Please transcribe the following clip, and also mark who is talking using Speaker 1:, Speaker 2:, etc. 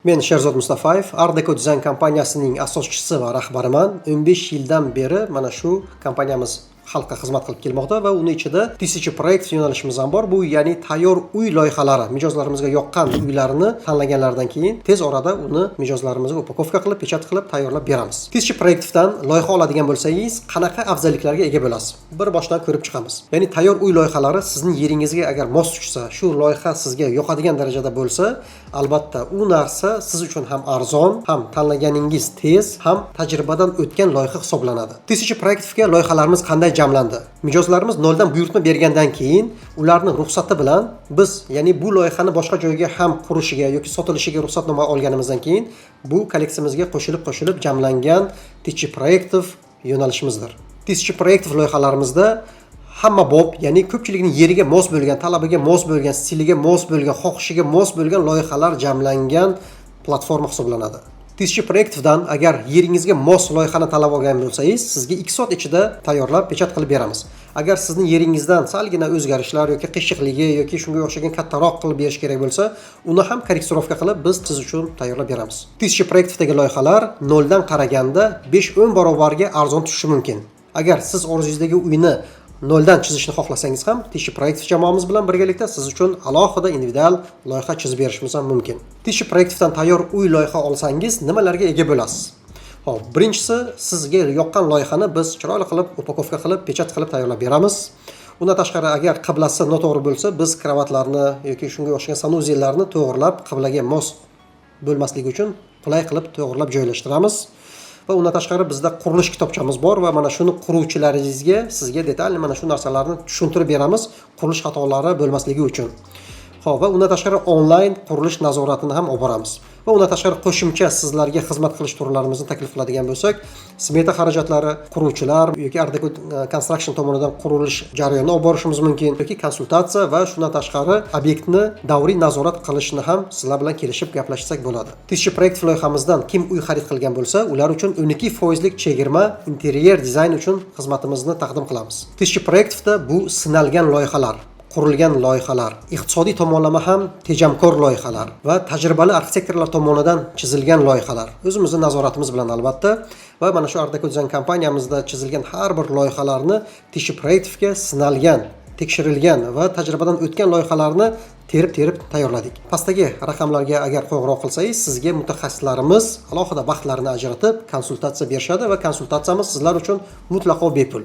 Speaker 1: Men Sherzod Mustafayev, Ardeco Design kompaniyasining asoschisi va rahbariman. 15 yildan beri mana shu kompaniyamiz xalqqa xizmat qilib kelmoqda va uni ichida "Тысяча проект" yo'nalishimiz ham bor. Bu ya'ni tayyor uy loyihalari, mijozlarimizga yoqqan uylarni tanlaganlaridan keyin tez orada uni mijozlarimizga упаковка qilib, печать qilib tayyorlab beramiz. "Тысяча проектов" dan loyiha oladigan bo'lsangiz, qanaqa afzalliklarga ega bo'lasiz? Bir boshdan ko'rib chiqamiz. Ya'ni tayyor uy loyihalari sizning yeringizga agar mos tushsa, shu loyiha sizga yoqadigan darajada bo'lsa, albatta u narsa siz uchun ham arzon, ham tanlaganingiz tez, ham tajribadan o'tgan loyiha hisoblanadi. "Тысяча проектов" ga loyihalarimiz qanday jamlandi? Mijozlarimiz noldan buyurtma bergandan keyin ularni ruxsati bilan biz, ya'ni bu loyihani boshqa joyga ham qurishiga yoki sotilishiga ruxsatnoma olganimizdan keyin bu kolleksiyamizga qo'shilib-qo'shilib jamlangan "Тысяча проектов" yo'nalishimizdir. "Тысяча проектов" loyihalarimizda hamma bob, ya'ni ko'pchilikning yeriga mos bo'lgan, talabiga mos bo'lgan, stiliga mos bo'lgan, xohishiga mos bo'lgan loyihalar jamlangan platforma hisoblanadi. "Тысяча проектов" dan agar yeringizga mos loyihani tanlab olgan bo'lsangiz, sizga 2 soat ichida tayyorlab, печать qilib beramiz. Agar sizni yeringizdan salgina o'zgarishlar yoki qiyshiqligi yoki shunga o'xshagan kattaroq qilib berish kerak bo'lsa, uni ham корректировка qilib biz siz uchun tayyorlab beramiz. "Тысяча проектов" dagi loyihalar noldan qaraganda 5-10 barobarga arzon tushishi mumkin. Agar siz orzungizdagi uyni noldan chizishni xohlasangiz ham, "Тысяча проектов" jamoamiz bilan birgalikda siz uchun alohida individual loyiha chizib berishimiz ham mumkin. "Тысяча проектов" dan tayyor uy loyiha olsangiz, nimalarga ega bo'lasiz? Xo'p, birinchisi, sizga yoqqan loyihani biz chiroyli qilib упаковка qilib, печать qilib tayyorlab beramiz. Undan tashqari, agar qiblasi noto'g'ri bo'lsa, biz kravatlarni yoki shunga o'xshagan санузел larni to'g'irlab, qiblaga mos bo'lmasligi uchun qulay qilib to'g'irlab joylashtiramiz. Va undan tashqari, bizda qurilish kitobchamiz bor va mana shuni quruvchilaringizga, sizga детально mana shu narsalarni tushuntirib beramiz, qurilish xatolari bo'lmasligi uchun. Xo'p, va undan tashqari onlayn qurilish nazoratini ham olib boramiz. Va undan tashqari qo'shimcha sizlarga xizmat qilish turlarimizni taklif qiladigan bo'lsak, smeta xarajatlari, quruvchilar yoki Ardeco Construction tomonidan qurilish jarayonini olib borishimiz mumkin yoki konsultatsiya va shundan tashqari obyektni davriy nazorat qilishni ham sizlar bilan kelishib gaplashsak bo'ladi. "Тысяча проект" loyihamizdan kim uy xarid qilgan bo'lsa, ular uchun 12 foizlik chegirma interyer dizayn uchun xizmatimizni taqdim qilamiz. "Тысяча проектов" da bu sinalgan loyihalar, qurilgan loyihalar, iqtisodiy tomonlama ham tejamkor loyihalar va tajribali arxitektorlar tomonidan chizilgan loyihalar. O'zimizni nazoratimiz bilan, albatta, va mana shu Ardeco Design kompaniyamizda chizilgan har bir loyihalarni "Тысяча проектов" ga sinalgan, tekshirilgan va tajribadan o'tgan loyihalarni terib-terib tayyorladik. Pastdagi raqamlarga agar qo'ng'iroq qilsangiz, sizga mutaxassislarimiz alohida vaqtlarini ajratib konsultatsiya berishadi va konsultatsiyamiz sizlar uchun mutlaqo bepul.